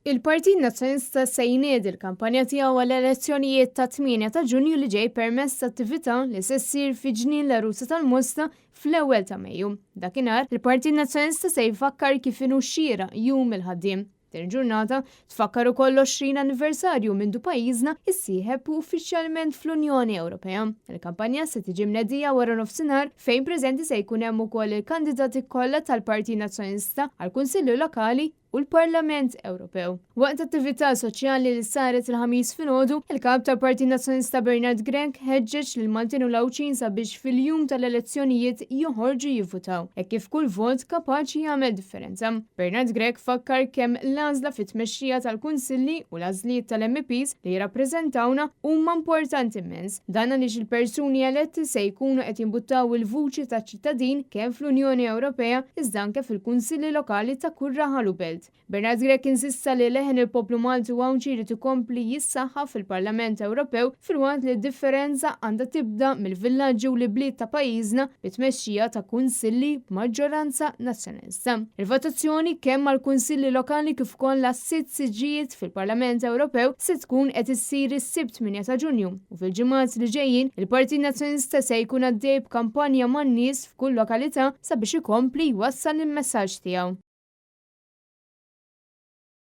Il-Partit Nazzjonalista se jniedi l-kampanja tiegħu għall-elezzjonijiet tat-8 ta' Ġunju li ġej permezz ta' attività li se ssir fi Ġnien l-Għarusa tal-Mosta fl-ewwel ta' Mejju. Dakinhar, il-Partit Nazzjonalista se jfakkar kif inhu xieraq Jum il-Ħaddiem. Din il-ġurnata tfakkar ukoll l-20 anniversarju mindu pajjiżna issieħeb uffiċjalment fl-Unjoni Ewropea. Il-kampanja se tiġi mnedija wara nofsinhar fejn preżenti se jkun hemm ukoll il-kandidati kollha tal-Partit Nazzjonalista għall-Kunsilli Lokali u l-Parlament Ewropew. Waqt attività soċjali li saret il-Ħamis filgħodu, il-Kap tal-Partit Nazzjonalista Bernard Grech ħeġġeġ lill-Maltin u l-Għawdxin sabiex fil-jum tal-elezzjonijiet joħorġu jivvutaw, hekk kif kull vot kapaċi jagħmel differenza. Bernard Grech fakkar kemm l-għażla fit-tmexxija tal-Kunsilli u l-għażliet tal-MEPs li jirrappreżentawna huma importanti immens. Dan għaliex il-persuni eletti se jkunu qed jimbuttaw il-vuċi taċ-ċittadin kemm fl-Unjoni Ewropea iżda anke fil-Kunsilli Lokali ta' kull raħal u belt. Bernard Grech insista li leħen il-poplu Malti u Għawdxi jrid ikompli jissaħħaħ fil-Parlament Ewropew filwaqt li d-differenza għandha tibda mill-villaġġi u l-ibliet ta' pajjiżna bit-tmexxija ta' kunsilli b'maġġoranza nazzjonalista. Il-votazzjoni kemm għall-Kunsilli Lokali kif ukoll għas-sitt siġġijiet fil-Parlament Ewropew se tkun qed issir is-Sibt 8 ta' Ġunju. U fil-ġimgħat li ġejjin, il-Partit Nazzjonalista se jkun għaddej b'kampanja man-nies f'kull lokalità sabiex ikompli jwassal il-messaġġ tiegħu.